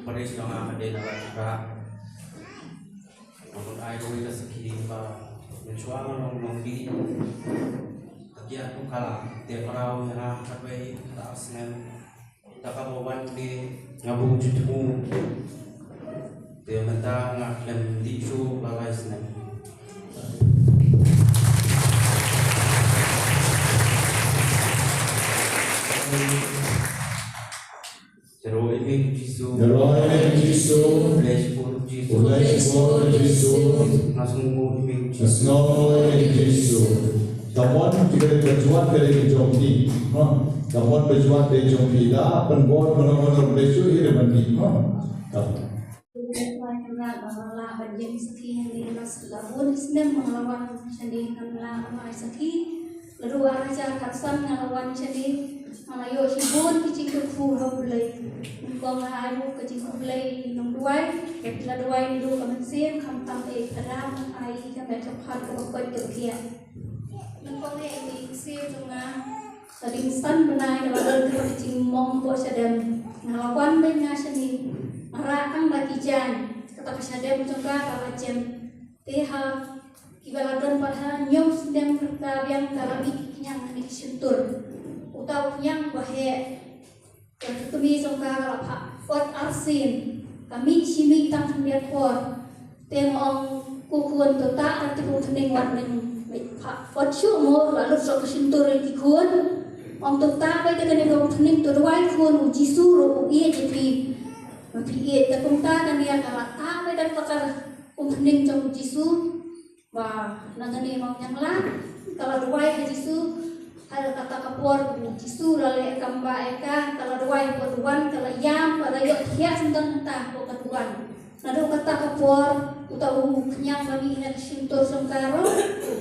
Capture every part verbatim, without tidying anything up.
Parish jong nga ka dei na Laitkyrpad. Nga bun ai ruh ka sakhi ba mynshuwa nga long nongdih. Ka kiad tu ka la te mraw ïa nga khatwei khatar snem. Te kaba wan te nga bun jingthmu. Te mynta nga khlem dih shuh la lai snem. Te ro ïa me Jisu. Te ro ïa me Jisu. Bless for Jisu. Bless for Jisu. Nga sngewnguh ïa me Jisu. Nga sngewnguh ïa me Jisu. Ka mon ki ba jwat ka dei ka jong phi. Ha. Ka mon ba jwat ka dei jong phi, da pynbor mano mano ba shu ïa ban dih. Ha. Ka Tuhan kena ba la ban ïeng sakhi hangne la bun snem ba la wan shane, nga la wan ai sakhi. Lada ar hajar khatsan nga la wan shane, nga la ïoh shibun ki jingkyrkhu ha U Blei. Nyngkong nga ai ruh ka jingkhublei nongduwai, bad la duwai naduh ka mynsiem, khamtam eh ka dang ai ka met ka phad kaba koit kaba khiah. Nyngkong eh i mynsiem jong nga ka dei san bnai ka la don kata ka jingmong hapoh shadem. Nga la wan beit nga shane, nga rah tang da ki jaiñ, kata ka shadem jong ka ka la jem. Te ha kiba la don pat ha hynñiew snem ka biang ka la mih ki khñiang ha ki shyntur. Uta u khñiang ba heh, ka kmie jong ka ka la phah ot arsien, ka mih shi mih tang khyndiat por. Te nga ong, ko khun, to tah da tip umphniang wat ning, mih phah ot shuh mo, la lut sha ka shyntur ïa ki khun. Ong to tah beit da kane ka umphniang, to duwai khun, U Jisu ruh u ïeit ïa phi. Ma phi ïeit, te kumta kane ka la tah beit da kata ka umphniang jong U Jisu. Ba na kane ma u Ñiangla ka la duwai ha Jisu, ha kata ka por U Jisu la leh kam ba ïa ka, ka la duwai hapoh duwan, ka la ïam, ka la ïoh thiah sngewdon hangta hapoh ka duwan. Naduh kata ka por uta u khñiang ba mih ha ka shyntur jong ka ruh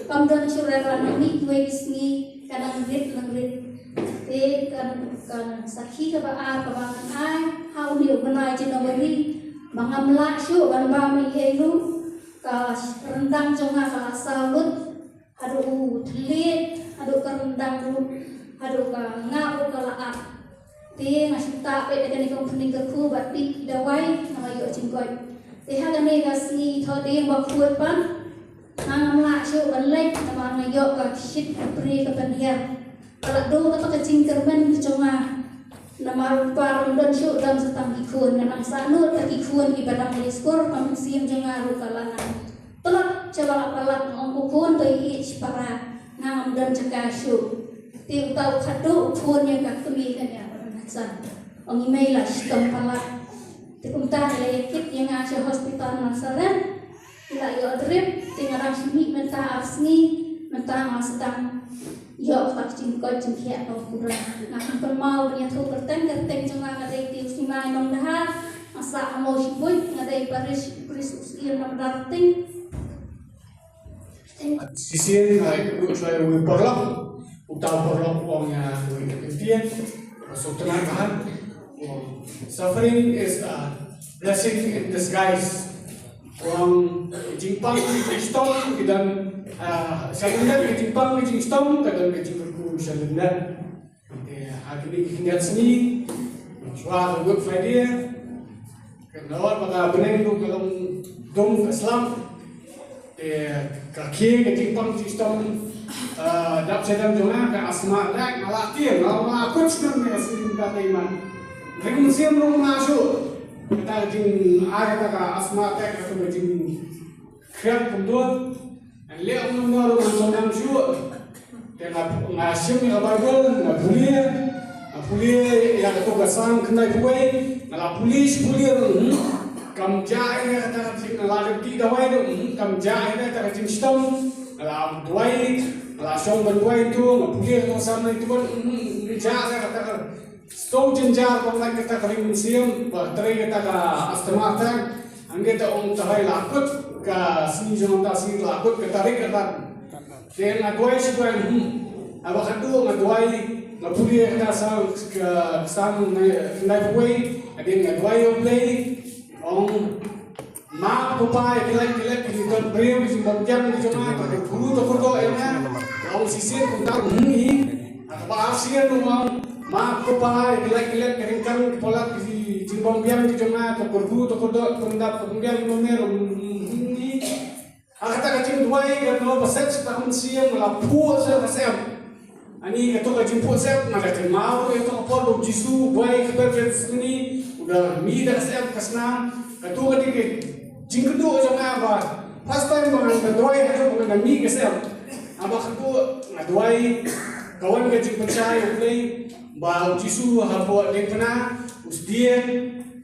kam don shuh, la nang mih wei ka sngi, ka nang rit nang rit. Te ka, ka sakhi kaba ar kaba ngan ai, ha une u bnai January ba ngam lah shuh ban bam ei ei ruh, ka ryndang jong nga ka la saw lut, haduh u thylliej, haduh ka ryndang ruh, haduh ka ngap ruh ka la ap. Te nga shu tah beit da kane ka umphniang kyrkhu bad tip dawai, nga la ïoh jingkoit. Te ha kane ka sngi Thohdieng Bakhuid pat nga ngam lah shuh ban leit namar nga ïoh ka shit ka prie ka pynhiar. Ka la duh kata ka jingkyrmen ka jong nga. Namar u kpa ruh um don shuh, don sa tang ki khun, nga nang sah nud da ki khun kiba dang leit skul, ka mynsiem jong nga ruh ka la nang tlot sha ba la palat, nga ong ko khun to ïeit shipara, nga ngam don jaka shuh. Te uta u khadduh u phone ïa ka kmie kane ba don ha san. Ong i mei la shitom palat. Te kumta la ïa kit ïa nga sha hospital Nazareth. Ki la ïoh drip, te nga dang shu mih mynta ar sngi, mynta nga sdang ïoh kata ka jingkoit jingkhiah kaba pura. Nga kynmaw ban ïathuh kyrteng, kyrteng jong nga nga dei Tieng Simai Nongdhar, nga sah ha Mawshynpuit, nga dei parish priest u Syiem Namdar Ting. Shisien nga ïathuh shuwa ïa u paralok, uta u paralok u ong ïa u Ïeit Khyndiat, u Sultan Khan, u ong, suffering is a blessing in disguise. Ong, ka jingpang ka jingshitom ka don, ah, sha lyndet, ka jingpang ka jingshitom ka don ka jingkyrkhu sha lyndet. Te ha kine ki khyndiat sngi, shuwa ka Good Friday, ka nalor ba ka bneng ruh ka long dum ka slam. Te ka khie ka jingpang jingshitom, ah, dap shadem jong nga ka asthma attack, nga la tieng, nga la kut snem ne ka snem ka tei man. Ring mynsiem ruh nga shu. Kata ka jingai kata ka asthma attack, kata ka jingkhriat kumto. Ngan leh kumno ruh ngan sngewthuh shuh. Te nga, nga shim ïa ka Baibl, nga pule, nga pule ïa kato ka Salm khyndaiphew wei, nga la pule shi pule ruh, hmm, kam jah ïa kata ka jing, nga la dep dih dawai ruh, hmm, kam jah ïa kata ka jingshitom, nga la duwai, nga la shong ban duwai to, nga pule kato ka Salm khyndaiphew wei, hmm, kam jah ïa kata ka Sngewjynjar ba ngeit kata ka ring mynsiem, ba trei kata ka asthma attack. Hangta ong ta hai la kut ka sngi jong ta sngi la kut ka tarik kata. Te nga duwai shi duwai, hmm. Haba khatduh nga duwai, nga pule kata sa ka Salm khyndaiphew wei, hadien nga duwai ïa U Blei. Ong Map ko Pa ïa ki lait ki let ki jingdon briew ki jingbym jem ki jong nga, ki bru to kyrdoh ïa nga. Ong shisien kumta u hung hi. Ha kaba arsien u ong, map ko Pa ïa ki lait ki let ki ryngkang ki palat ki jingbym biang ki jong nga, to kyrkhu, to kyrdoh, to pyndap, to pynbiang, to pynmih, um, ni. Ha kata ka jingduwai, katno ba sep sa ka mynsiem, nga la phuh sa ka syep. Ani, kato ka jingphuh syep, nga la kynmaw ïa kato ka por ba u Jisu u duwai kaba kyrteng ni, u da mih da ka syep ka snam. Kato ka dei ka jingkynduh jong nga ba first time ba ngan da duwai haduh ba ngan da mih ka syep. Haba kynduh nga duwai, ka wan ka jingpynshai ïa U Blei ba u Jisu hapoh diengphna u sdien,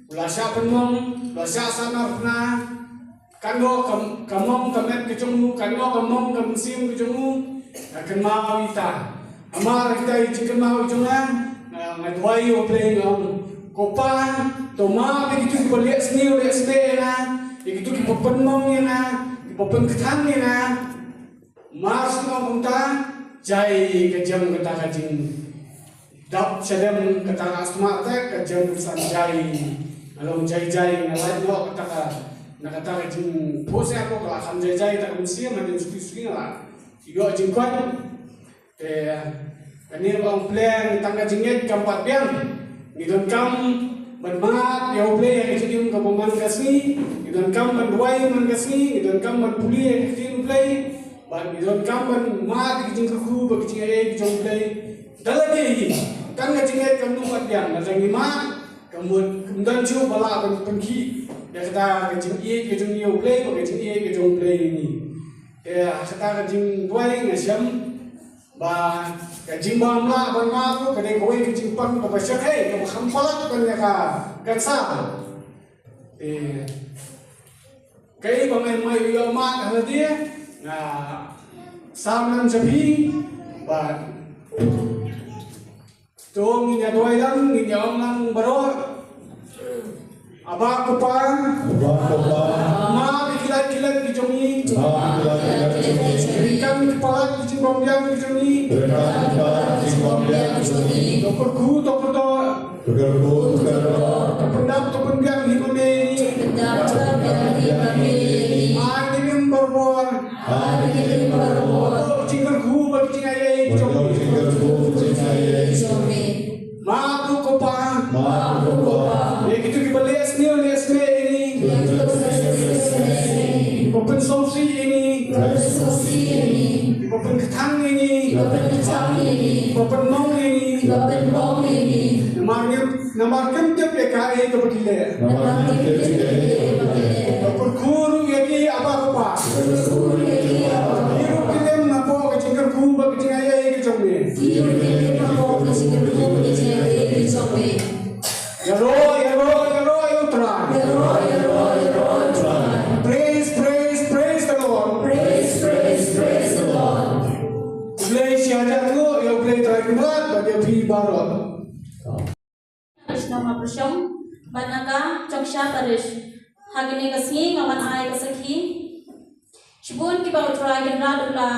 u la shah pynmong, u la shah sahnarphna. Katno ka, ka mong ka met ka jong u, katno ka mong ka mynsiem ka jong u. Nga kynmaw ïa kata. Namar ïa kita ki jingkynmaw jong nga, nga, nga duwai ïa U Blei, nga ong, ko Pa, to map ïa kito kiba leh sniew leh sbeh ïa nga, ïa kito kiba pynmong ïa nga, kiba pynkthang ïa nga. Mar shu ong kumta, jai ka jem kata ka jing dap shadem kata ka sma te ka jem san jai. Nga long jai jai, nga lait noh kata ka, na kata ka jingphuh syep, ka la kham jai jai kata ka mynsiem, hadien suki suki nga la ïoh jingkoit. Te kane ba ong pyrshah tang ka jingngeit kam pat biang. Ngi donkam ban mad ïa U Blei ha ka jingim kaba man ka sngi. Ngi donkam ban duwai man ka sngi. Ngi donkam ban pule ïa ka ktien U Blei. Bad ngi donkam ban mad ïa ka jingkyrkhu bad ka jingaiei ka jong U Blei. Da lade hi, tang ka jingngeit kam pat biang, lada ngi mad, kam mut, kam don shuh ba lah ban pynkhih ïa kata ka jingïeit ka jong ngi ïa U Blei bad ka jingïeit ka jong U Blei ïa ngi. Te ha kata ka jingduwai nga shem ba ka jingbym lah ban mad ruh ka dei kawei ka jingpang kaba shyrkhei kaba kham palat ban ïa ka kansar. Te kaei ba nga ïohi ïoh mad ha lade, nga sam lang sha phi bad to ngin ïa duwai lang, ngin ïa ong lang baroh. Aba ko Pa, Aba ko Pa, map ïa ki lait ki lem ki jong ngi. Map ïa ki lait ki lem ki jong ngi. Ryngkat ki palat ki jingbymbiang ki jong ngi. Ryngkat ki palat ki jingbymbiang ki jong ngi. To kyrkhu, to kyrdoh. To kyrkhu, to kyrdoh. To pyndap, to pynbiang hi ma me ïa ngi. To pyndap, to pynbiang hi ma me ïa ngi. Ai ngi lim barabor. Ai ngi lim barabor. Ka jingkyrkhu bad ka jingaiei jong me. Ka jingkyrkhu bad ka jingaiei jong me. Map ruh ko Pa. Map ruh ko Pa. Ïa kito kiba leh sniew leh sbeh ïa ngi. Ïa kito kiba leh sniew leh sbeh ïa ngi. Kiba pynsngewsih ïa ngi. Pynsngewsih ïa ngi. Kiba pynkthang ïa ngi. Kiba pynkthang ïa ngi. Kiba pynmong ïa ngi. Kiba pynmong ïa ngi. Namar ngim, namar kim tip ïa kaei kaba ki leh. Namar kim tip ïa kaei kaba ki leh. Kyrkhu ruh ïa ki Aba ko Pa. Kyrkhu ruh ïa ki Aba ko Pa. Ki ruh ki lem napoh ka jingkyrkhu bad ka jingaiei ka jong me. Ki ruh ki lem napoh ka jingkyrkhu bad ka jingaiei ka jong me. Ïaroh, ïaroh, ïaroh, ïaroh ïa U Trai. Ïaroh, ïaroh, ïaroh ïa U Trai. Praise, praise, praise the Lord. Praise, praise, praise the Lord. Khublei shihajar nguh ïa U Blei Trai Kynrad bad ïa phi baroh. Parish Nongma Pyrshong bad na ka Chongsha Parish. Ha kane ka sngi nga wan ai ka sakhi. Shibun kiba U Trai Kynrad u la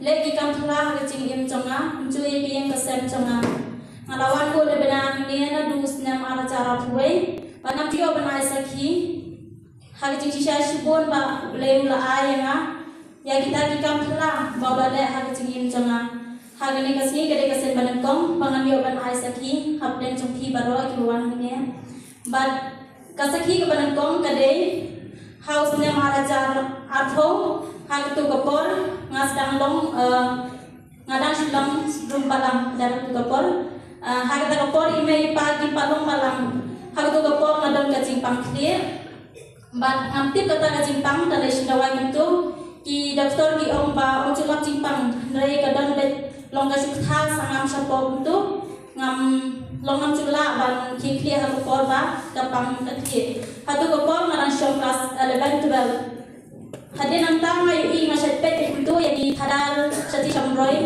leh ki kam phylla ha ka jingim jong nga, kumjuh ïa ka ïing ka sem jong nga. Nga la wan buh leh bynta hangne naduh u snem ar hajar arphew wei, bad ngam ju ïoh ban ai sakhi. Ha ka jingshisha shibun ba U Blei u la ai ïa nga ïa kita ki kam phylla ba u la leh ha ka jingim jong nga. Ha kane ka sngi ka dei ka sien ba nyngkong ba ngan ïoh ban ai sakhi hapdeng jong phi baroh kiba wan hangne. Bad ka sakhi kaba nyngkong ka dei ha u snem ar hajar arphew, ha katu ka por nga sdang long, eh, nga dang shu long sdang balang, da katu ka por. Eh, ha kata ka por i mei i pa kim pat long balang. Ha katu ka por nga don ka jingpang khlieh. Bad ngam tip kata ka jingpang, da leh shisha wai kumtu ki doktor ki ong ba ym ju lap jingpang, hynrei ka don beit long ka shu ktah sa ngam shapoh kumtu. Ngam long, ngam ju lah ban khie khlieh ha ka por ba ka pang ka khlieh. Hatu ka por nga dang shong klas eleven, twelve. Hadien nangta nga ïohi, nga shait peit kumtu ïa i Phadar Sati Shamroi,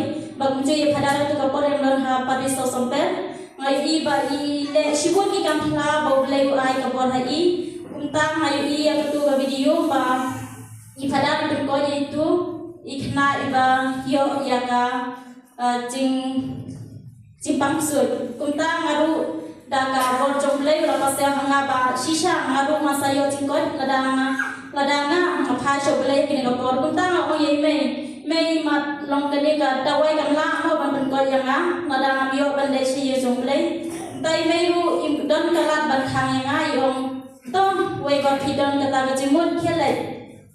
ba kumjuh ïa i Phadar hatu ka por ïa nga don ha Parish Sohsomper. Nga ïohi ba i leh shibun ki kam phylla ba U Blei u ai ka bor ha i. Kumta nga ïohi ïa katu ka video ba i Phadar i pynkoit ïa itu i khynnah iba ïoh ïa ka, eh, jing, jingpang ksuid. Kumta nga ruh da ka bor jong U Blei u la pasia ha nga ba shisha nga ruh ngan sa ïoh jingkoit lada nga, lada nga, nga phai sha U Blei kane ka por. Kumta nga ong ïa i mei, mei, mat long kane ka dawai kam lah mo ban pynkoit ïa nga lada ngam ïoh ban leit sha ïing jong U Blei. Kumta i mei ruh im don ka lad ban khang ïa nga, i ong, to, wei ba phi don kata ka jingmut, khie leit.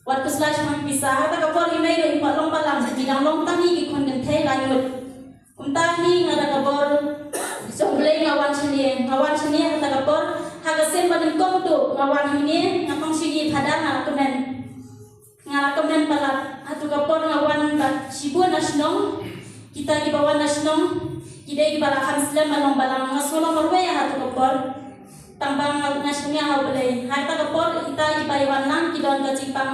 Wat khuslai shong pisa. Hata ka por i mei ruh im pat long balang, i dang long tang hi ki khun kynthei lai ngut. Kumta hi nga da ka bor jong U Blei nga wan shane, nga wan shane hata ka por. Ha ka sien ba nyngkong tuh nga wan hangne, nga pang shu ïohi Phadar, nga la kmen. Nga la kmen palat. Hatu ka por nga wan bad shibun na shnong. Kita kiba wan na shnong ki dei kiba la kham slem ban long balang. Nga sngewlong marwei hatu ka por. Tang ba nga, nga shaniah ha U Blei. Hata ka por ita kiba ïa wan lang ki don ka jingpang,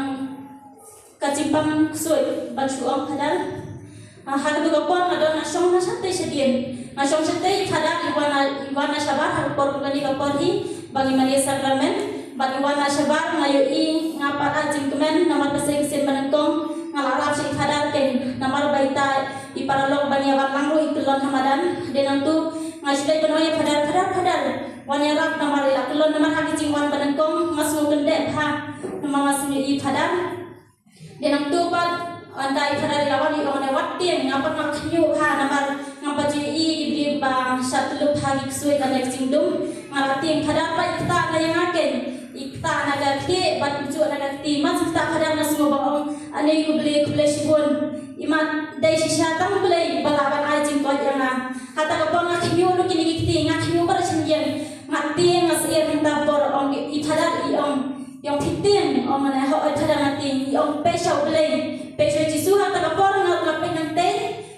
ka jingpang ksuid ban shu ong Phadar. Ah, ha katu ka por nga don nga shong na shatei shadien. Nga shong shatei, Phadar i wan na, i wan na shabar ha ka por kane ka por hi ba ngi mane sakramen. Bad i wan na shabar nga ïohi, nga pat ai jingkmen namar ba sa ka sien ba nyngkong nga la rap sha i Phadar keiñ, namar ba ita i paralok ban ïa wan lang ruh i kyllon ha madan. Dei nangtu nga shu leit ban ong ïa Phadar, Phadar, Phadar, wan ïarap namar i la kyllon, namar ha ka jingwan ba nyngkong nga sngew kyndeh bha namar nga sngew i Phadar. Dei nangtu pat, ynda i Phadar i la wan i ong ne wat tieng, nga pat nga khñiuh ha namar ngam pat ju ïohi i briew ba shah tyllup ha ki ksuid lane ka jingdum. Nga la tieng, Phadar pat i ktah na ïa nga keiñ, i ktah na ka ktieh bad i juh na ka kti. Mat sngewthuh Phadar, nga sngew ba ong, ani U Blei khublei shibun. I mat dei shisha tang U Blei ba lah ban ai jingkoit ïa nga. Hata ka por nga khñiuh lut kine ki kti, nga khñiuh ba ra shen ïeng. Nga tieng, nga syier hangta por, ong i Phadar i ong, i ong phi tieng, ong nga ne, hooid Phadar nga tieng. I ong peit sha U Blei, peit sha U Jisu. Hata ka por nga, nga peit nangtei,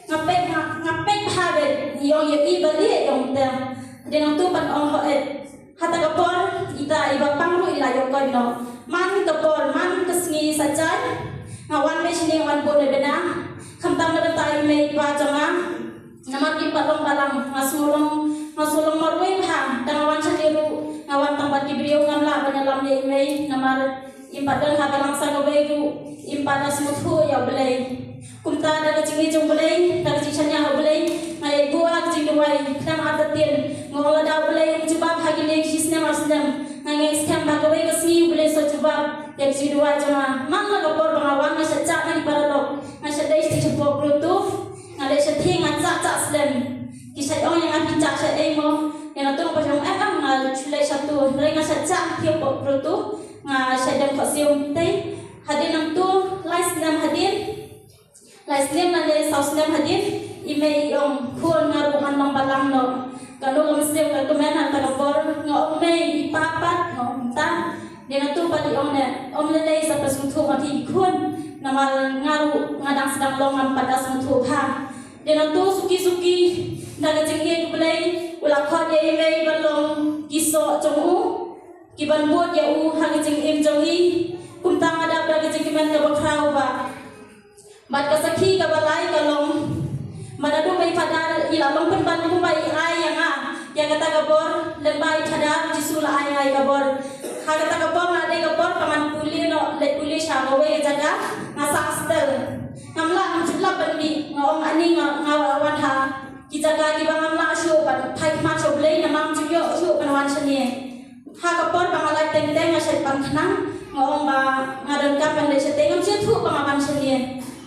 nga peit, nga, nga peit bha beit. I ong ïa i ba lieh, i ong te. Dei nangtu pat ong hooid. Hata ka por ita iba pang ruh i la ïoh koit noh. Man ka por, man ka sngi sa jai, nga wan beit shane, nga wan bud na bynta, khamtam na bynta i mei i pa jong nga. Namar kim pat long balang, nga sngew long, nga sngew long marwei bha. Tang nga wan shane ruh nga wan tang bad ki briew, ngam lah ban ïalam ïa i mei namar im pat don ha balang sa kawei ruh, im pat da sngewthuh ïa U Blei. Kumta da ka jingïeit jong U Blei, da ka jingshaniah ha U Blei, nga ïai buh ha ka jingduwai khnang artatien. Nga ong lada U Blei um jubab ha kine ki snem ar snem, nga ngeit skhem ba kawei ka sngi U Blei sa jubab ïa ka jingduwai jong nga. Man la ka por ba nga wan nga shah jah na ki paralok, nga shah dei shathie shapoh grotto, nga leit shathie nga jah jah slem. Ki shait ong ïa nga phi jah shaei mo? Ïa nga to nga pat ong em em, nga shu leit shatu, hynrei nga shah jah shathie shapoh grotto, nga shait don khohsiew tei. Hadien nangtu lai snem hadien, lai snem lane saw snem hadien, i mei i ong, khun, nga ruh ngan long balang noh. Kano ka mynsiem ka kmen hangta ka por. Nga ong mei, i pa pat, nga ong ta. Dei nangtu pat i ong ne, ym lei lei, sa pyrshang sngewthuh ma phi ki khun. Namar nga ruh nga dang sdang long, ngam pat da sngewthuh bha. Dei nangtu suki suki da ka jingïeit U Blei u la khot ïa i mei ban long ki soh jong u, ki ban bud ïa u ha ka jingim jong i. Kumta nga dap da ka jingkmen kaba khraw bha. Bad ka sakhi kaba lai ka long, ba naduh ba i Phadar i la long pynban kumba i ai ïa nga ïa kata ka bor, lem ba i Phadar, Jisu la ai ïa nga ïa ka bor. Ha kata ka por nga dei ka por ba ngan pule noh, leit pule sha kawei ka jaka, nga sah hostel. Ngam lah, ngam shu lap ban mih, nga ong ani nga, nga wan ha ki jaka kiba ngam lah shuh ban phai khmat sha U Blei namar ngam ju ïoh shuh ban wan shane. Ha ka por ba nga lait teng teng nga shait pan khnang, nga ong ba nga donkam ban leit shatei, ngam ju ïathuh ba nga wan shane.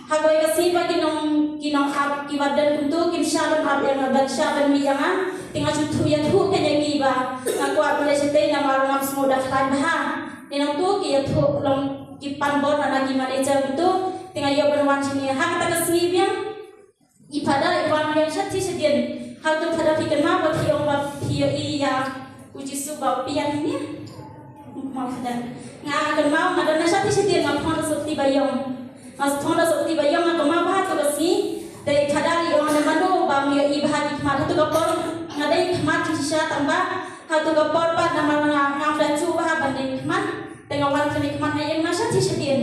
Ha kawei ka sngi ba ki nong, ki nongap, ki warden kumtu kim shah ban ap ïa nga, ban shah ban mih ïa nga. Te nga ju thuh, ïathuh kein ïa ki ba nga kwah ban leit shatei namar ngam sngew da khlaiñ bha. Te nangtu ki ïathuh long, ki pan bor na ki manager kumtu. Te nga ïoh ban wan shane. Ha kata ka sngi biang i Phadar i wan biang shathie shadien. Hato Phadar phi kynmaw ba phi ong ba phi ïohi ïa u Jisu ba u pynïaid ïa nga? Kynmaw Phadar? Nga kynmaw, nga don na shathie shadien, nga phong da sotti ba ïong. Nga phong da sotti ba ïong, nga kynmaw ba hato ka sngi. Te i Phadar i ong ne mano ba me ïohi bha ki khmat. Hato ka por nga dei khmat shisha tang ba hato ka por pat namar nga, ngam da shuh bha ban dei khmat. Te nga wan kane khmat, nga ïeng na shathie shadien.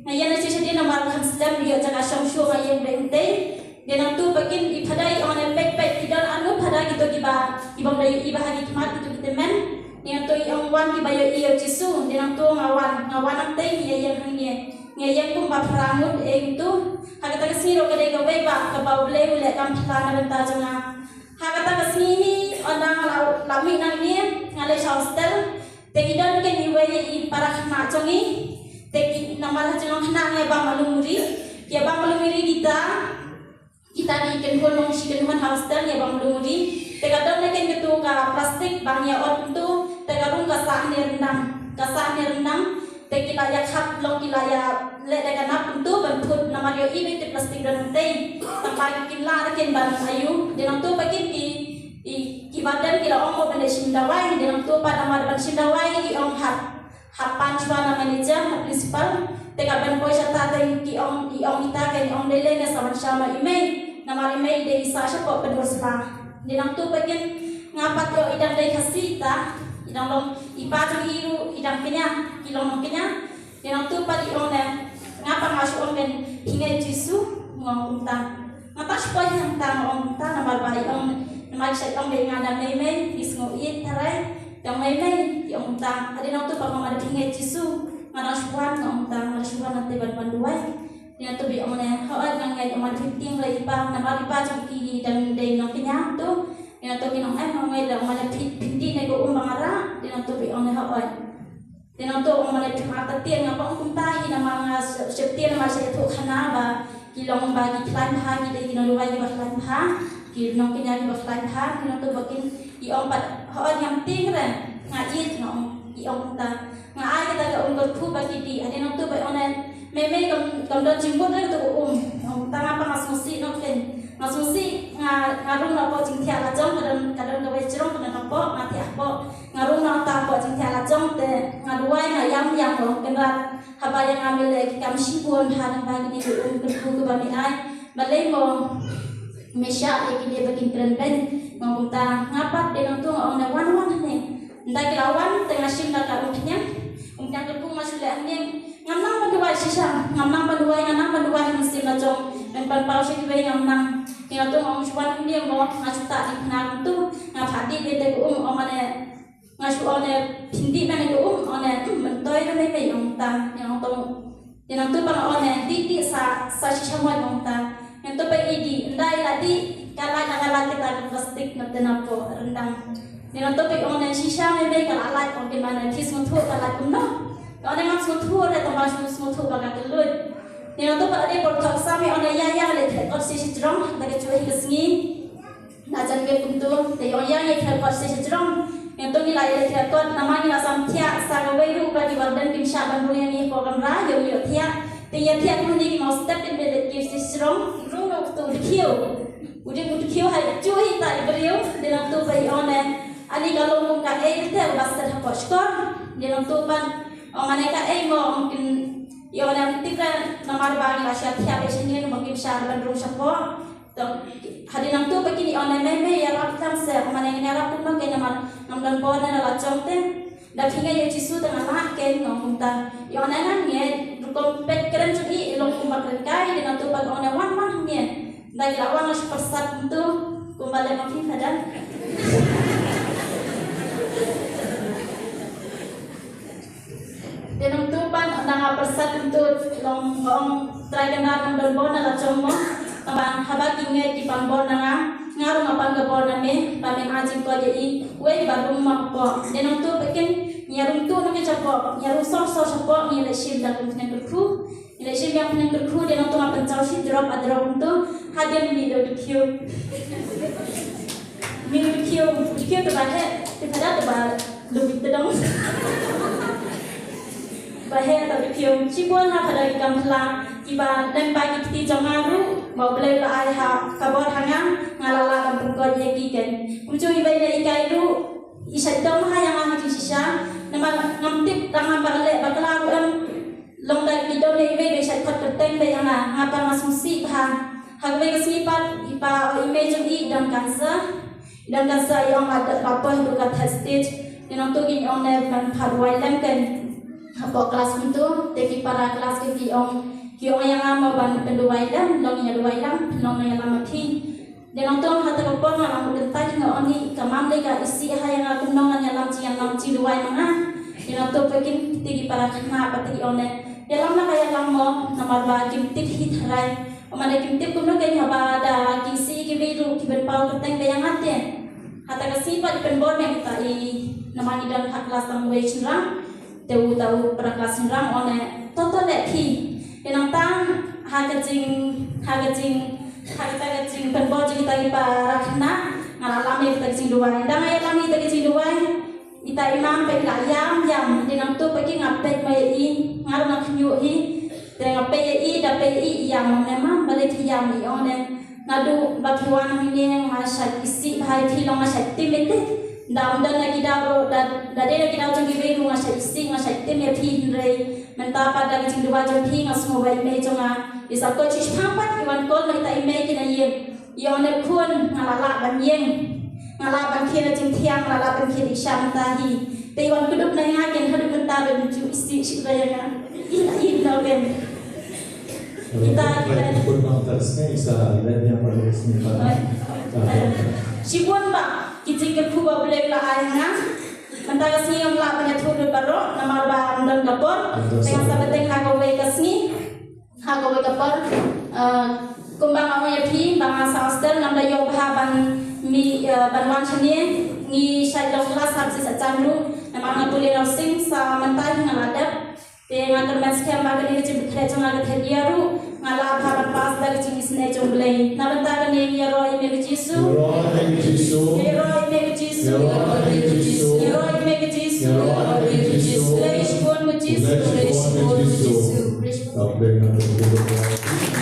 Nga ïeng na shathie shadien namar kham slem ïoh jaka shong shuh, nga ïeng beit tei. Dei nangtu pat kin i Phadar i ong ne peit peit, ki don arngut Phadar kito kiba, kibym da ïohi bha ki khmat, kito ki tymmen. Dei nangtu i ong wan kiba ïohi ïa u Jisu. Dei nangtu nga wan, nga wan nangtei, nga ïeng hangne. Nga ïeng kumba phra ngut eh kumtu. Ha kata ka sngi ruh ka dei kawei ba kaba U Blei u leh kam pla na bynta jong nga. Ha kata ka sngi hi, ynda nga la, la mih nangne, nga leit sha hostel. Te ki don kein iwei i para khynnah jong ngi. Te ki namar ha jinglong khynnah ngi ïa bam alumuri. Ki ïa bam alumuri kita. Kita ki kynhun, long shi kynhun ha hostel, ngi ïa bam alumuri. Te ka don ne ken katu ka plastik ba ngi ïa ot kumtu, te ka rung ka sah ne ryndang, ka sah ne ryndang, te ki la ïa khap long ki la ïa leh da ka nap kumtu ban phut namar ïohi ba te plastik don hangtei. Tang ba ki kim lah da ken ban ayu, dei nangtu ba kin ki, i, ki warden ki la ong ba ban leh shim dawai, dei nangtu ba namar ban shim dawai ki ong hap. Hap pan shuwa na manager, na principal, te ka ban poi shata te ki ong, i ong ita ka ong dei lei ne sa ban sha ma i mei, namar i mei dei i sah shapoh pyndur sla. Dei nangtu ba kin nga pat ïoh i dang dei Khasi ita, i dang long i pa jong i ruh, i dang kñia, i long nongkñia. Dei nangtu pat i ong ne, nga pat nga shu ong ben, phi ngeit Jisu, nga ong kumta. Nga pat shu poi hangta nga ong kumta namar ba i ong namar i shait ong ba nga dang mei mei, i sngew ïeit tharai. I ong mei mei, i ong kumta. Hadien nangtu pat nga ong mada phi ngeit Jisu, nga dang shu wan nga ong kumta, nga dang shu wan nangta ban wan duwai. Dei nangtu ba i ong ne, hooid nga ngeit, ong mada phi tieng re i pa, namar i pa jong i dang dei nongkñia tu. Dei nangtu ba i ong em, nga ngeit re, ong mada phi, phin dih ne ka um ba nga rah. Dei nangtu ba i ong ne hooid. Dei nangtu ong mane phi artatien, nga ong kumta hi namar nga sheptieng namar sha ïathuh khana ba ki long ba ki khlaiñ bha, ki dei ki nongduwai kiba khlaiñ bha, ki nongkñia kiba khlaiñ bha. Dei nangtu ba kin i ong pat hooid ngam tieng re, nga ïeit, nga ong, i ong kumta. Nga ai kata ka um kyrkhu ba ki dih. Dei nangtu ba i ong ne mei mei kam, kam don jingmut re kata ka um. Ong kumta nga pat nga sngewsih noh ken. Nga sngewsih, nga, nga rung napoh jingthiah la jong, ka don, ka don kawei jrong ka don hapoh, nga thiah hapoh. Nga rung na uta hapoh jingthiah la jong te nga duwai nga ïam ïam, Kynrad, haba ïa nga me leh ki kam shibun bha, nang ba kine ki um kyrkhu kiba me ai. Balei mo me shah ïa kine ba kin kren beiñ? Nga ong kumta, nga pat dei nangtu nga ong ne wan wan hangne. Ynda ki la wan te nga shim da ka umphniang. Umphniang kyrkhu nga shu leh hangne. Ngam nang ban duwai shisha, ngam nang ban duwai, ngam nang ban duwai ha mynsiem la jong. Ban, ban paw sha kiwei ngam nang. Dei nangtu nga ong shu wan hangne mo, nga shu tah diengphna kumtu, nga phah dih beit da ka um, ong mane nga shu ong ne phin dih mane ka um, ong ne, hmm, myntoi re mei mei, ong ta, dei nangtu. Dei nangtu ba nga ong ne dih dih sa, sa shisha mo, ong ta. Dei nangtu ba i dih, ynda i la dih, ka lait, ka lait kata ka plastik na te napoh ryndang. Dei nangtu ba i ong ne shisha mei mei ka la lait, ong ki mane phi sngewthuh ka lait kumno. Ka ong ne ngam sngewthuh re, tang ba shu sngewthuh ba ka kylluid. Dei nangtu ba la dei por thok sam i ong ne ïa ïa leit khleh kot sha shajrong, da ka juh hi ka sngi. Na jan miet kumtu, te ong ïa ngi khleh kot sha shajrong. Ngi to ngi la ïa khleh kot, namar ngi la sam thiah, sa kawei ruh ba ki warden kim shah ban rung ïa ngi hapoh kamra, ïa u ïoh thiah. Te ïa thiah kumne ki mawstep te pynleit ki sha shajrong, rung noh uto u dkhiew. U dei u dkhiew ha ïa juh hi ta i briew, dei nangtu ba i ong ne. Ani ka long kum kaei te u ba set hapoh shkor, dei nangtu ban. Ong mane kaei mo ong kin, i ong ne ym tip re namar ba ngi la shah thiah beit sha ngi, mo kim shah ban rung shapoh. To, hadien nangtu ba kin ong ne mei mei ïarap tang se, mane ngin ïarap kumno kein namar ngam don bor na la jong te. Da phi ngeit ïa u Jisu te nga lah kein, nga ong kumta. Ïa nga ngeit rukom peit kren jong i long kumba kren kai, dei nangtu ba ong ne wan wan hangne. Da ki la wan nga shu pyrsad kumtu kumba leh ma phi, Father. Te nangtu ban ong nga pyrsad kumtu long ong Trai Kynrad ngam don bor na la jong mo. Tang ba haba ki ngeit ki pan bor na nga, nga ruh nga pan ka bor na me, ba men ai jingkoit ïa i, wei ba rung ma hapoh. Te nangtu ba kin ngi ïa rung tu na ka shapoh, ngi ïa rung sor sor shapoh, ngi leit shim da ka umphniang kyrkhu. Ngi leit shim ïa ka umphniang kyrkhu, te nangtu nga pynjaw shi drop, ar drop kumtu, hadien mih da u dkhiew. Mih u dkhiew, u dkhiew te ba heh, te phada te ba lubit te dong. Ba heh te u dkhiew, shibun ha phada ki kam phylla, kiba lem ba ki kti jong nga ruh, ba U Blei u la ai ha ka bor ha nga, nga la lah ban pynkhiah ïa ki kein. Kumjuh iwei na ikai ruh i shait dom ha ïa nga ha jingshisha, namar ngam tip tang ba leh bakla ruh em. Long da ki dom ïa iwei ba i shait khot kyrteng beit ïa nga, nga pat nga sngewsih bha. Ha kawei ka sngi pat i pa, i mei jong i i don cancer. I don cancer, i ong la dep ba poi haduh ka third stage. Te nangtu ki ong ne ban phah duwai lem kein. Hapoh klas kumtu, te ki para klas ki ong, ki ong ïa nga mo ban pynduwai lem, long ïa duwai lem, long ïa lam ma phi. Dei nangtu ha kata ka por nga la mut kyntait nga ong ni ka mam lei ka isih ha ïa nga kumno ngan ïalam jingïalam jingduwai ma nga. Dei nangtu ba kin kiti ki para khynnah ba ki ong ne ïalam la ka ïalam mo namar ba kim tip hi tharai. Ong mane kim tip kumno kein haba da ki isih ki mei ruh ki pynpaw kyrteng ba ïa nga te. Ha kata ka sngi pat i pynbor ne kita i namar i don ha klas tang wei shynrang. Te uta u para klas shynrang u ong ne, to to leh phi. Te nangta ha ka jing, ha ka jing, ha kata ka jingpynbor jong kita ki para khynnah, Nga la lam ïa kita ki jingduwai. Ynda nga ïalam ïa kita ki jingduwai, ita i mam pat i la ïam ïam. Te nangta pat ki nga peit ma ïa i, nga ruh nga khñiuh hi. Te nga peit ïa i, da peit ïa i, i ïam, ong ne, "Mam, balei phi ïam?" I ong ne, "Naduh ba phi wan hangne nga shait isih bha ïa phi, long nga shait tim ïa phi. Ynda ym don na ki daw ruh, da, da dei na ki daw jong kiwei ruh nga shait isih, nga shait tim ïa phi, hynrei mynta pat da ki jingduwai jong phi nga sngew ba i mei jong nga i sa koit shiphang pat, i wan call ma ita i mei ki na ïing." I ong ne, "Khun, nga la lah ban ïeng, nga lah ban khie na jingthiang, nga la lah ban khie dih sha mynta hi." Te i wan kdup na ïa nga, kin haduh mynta ruh im ju isih shuh ïa nga. I, i, no, ken. Kita, kita. Khun, nang ta sngi sa, len ïa pa sngi pa. Shibun bah ki jingkyrkhu ba U Blei u la ai ha nga. Mynta ka sngi ngam lah ban ïathuh lut baroh namar ba ym don ka por. Te nga sa bteng ha kawei ka sngi. Ha kawei ka por, eh, kumba nga ong ïa phi, ba nga sdang ngam da ïoh bha ban mih, eh, ban wan shane, ngi shait long klas ha bsi sa jan ruh, namar nga pule nursing, sa mynta hi nga la dep. Te nga kyrmen skhem ba kane ka jingpynkhreh jong nga ka thep ïa ruh, nga lah bha ban pass da ka jingisynei jong U Blei. Na bynta kane ngi ïaroh ïa me ko Jisu. Ïaroh ïa me ko Jisu. Ïaroh ïa me ko Jisu. Ïaroh ïa me ko Jisu. Ïaroh ïa me ko Jisu. Ïaroh ïa me ko Jisu. Khublei shibun ko Jisu. Khublei shibun ko Jisu. Khublei shibun ko Jisu.